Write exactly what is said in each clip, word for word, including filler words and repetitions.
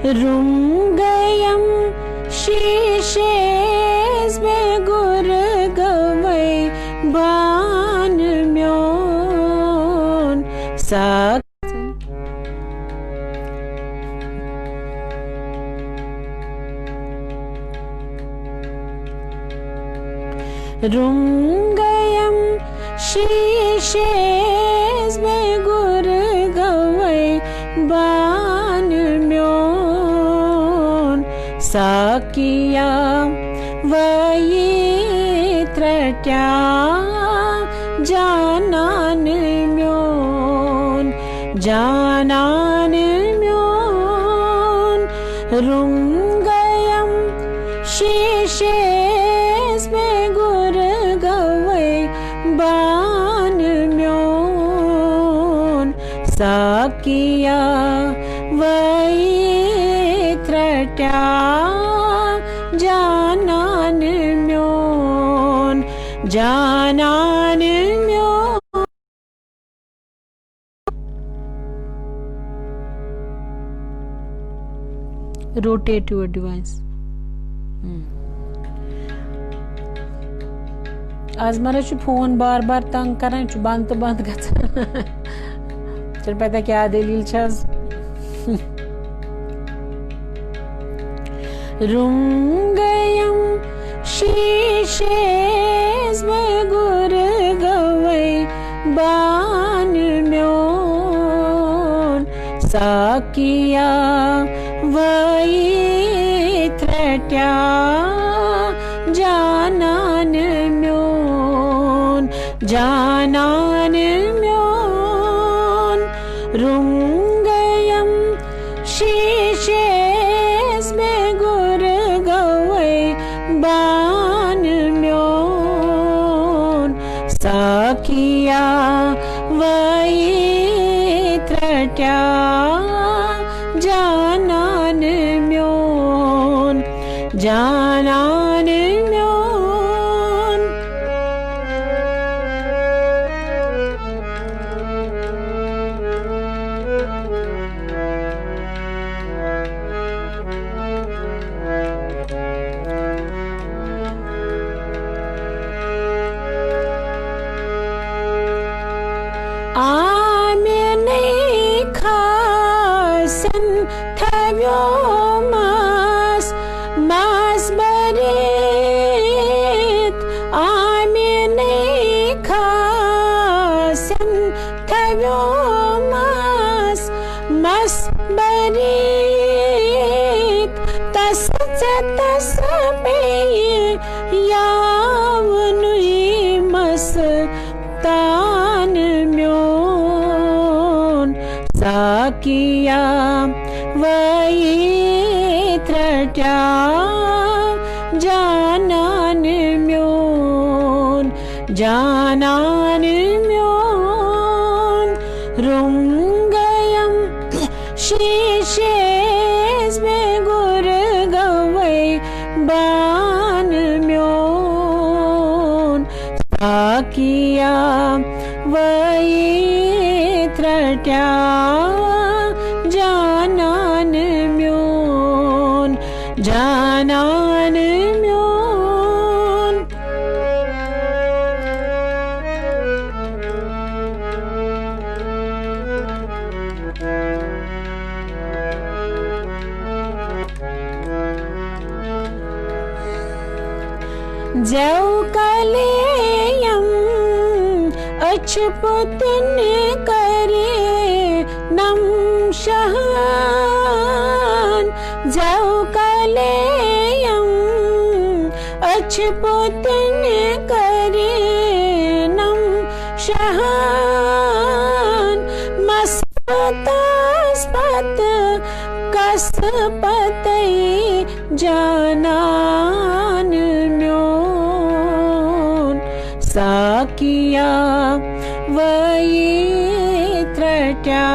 Room گٔیم شیٖشس بے گُر گوٚوے بانہٕ میون۔ سا رُم گٔیم شیٖشس بے گُر گوٚوے بانہٕ میون۔ ساقیا وٲیِتھ رٹیا جانان میون، جانان میون۔ رُم گٔیم شیٖشس بے گُر گوٚوے بانہٕ میون۔ ساقیا وٲیِتھ رٹیا جانان میون، جانان میون۔ روٹیٹیو ڈیوائس۔ آز مہراز چھُ فون بار بار تنگ کران، چھُ بند تہٕ بند گژھان۔ چھُنہٕ پتہ کیٛاہ دٔلیٖل چھَس۔ رُم گٔیم شیٖشس بے گُر گوٚوے بانہٕ میون۔ ساقیا وٲیِتھ رٹیا جانان میون، جانان میون۔ رُم گٔیم شیٖشس بے گُر گوٚوے بانہٕ میون۔ ساقیا وٲیِتھ رٹیا جانان میون، جانان میون۔ آمنَے خاصن تھویومس مس بٔرِتھ، آمنَے خاصن تھویومس مس بٔرِتھ۔ تس ژےٚ تس پیٚیہِ یاونُے مس تان میون۔ ساقیا وٲیِتھ رٹیا جانان میون، جانان میون۔ رُم گٔیم شیٖشس بے گُر گوٚوے بانہٕ میون۔ ساقیا وٲیِتھ رٹیا جانان میون، جانان میون۔ زٮ۪و کلیم أچھ پوٚتُن کرے نم شہان۔ زٮ۪و کلیم أچھ پوٚتُن کرے نم شہان۔ مس پتس پتہٕ کس پتے جانان میون۔ ساقیا وٲیِتھ رٹیا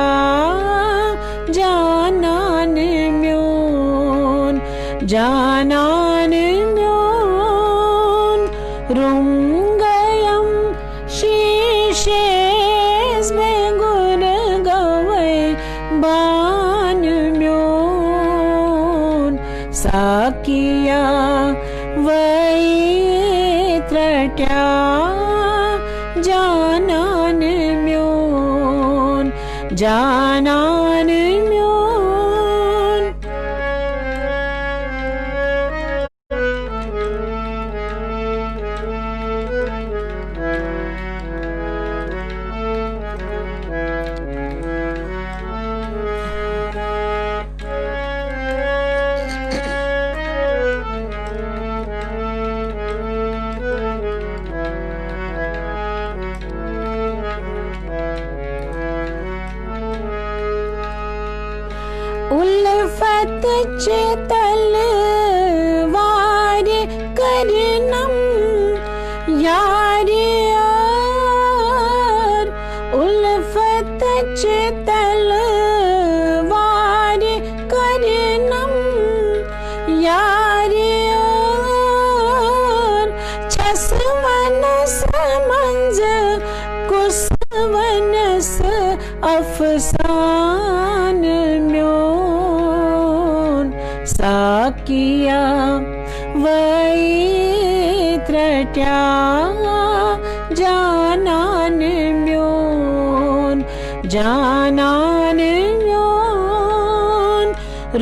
جانان میون، جانان میون۔ رُم گٔیم شیٖشس بے گُر گوٚوے بانہٕ میون۔ ساقیا، وے ترٹیا جانان میون، جانان میون۔ الفت چہ تلوارِ کرنم یارِ یار، الفت چہ تلوارِ کرنم یارِ یار، چھس ونس منز کس ونس افسانہ میون۔ ساقیا، وے ترٹیا جانان میون، جانان میون۔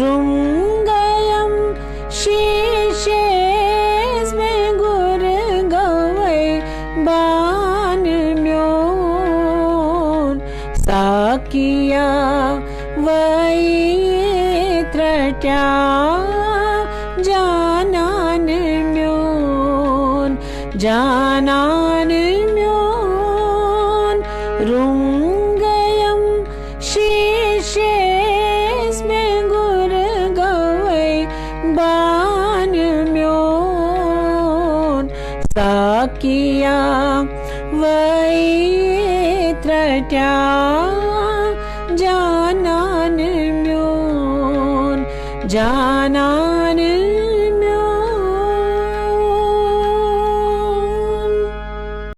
رنگیم شیشس بے گر گوے بان میون۔ ساقیا، وے ترٹیا جانان میون، جانان میون۔ رنگیم شیشس بے گر گوے بان میون۔ ساقیا، وے ترٹیا جانان میون، جانان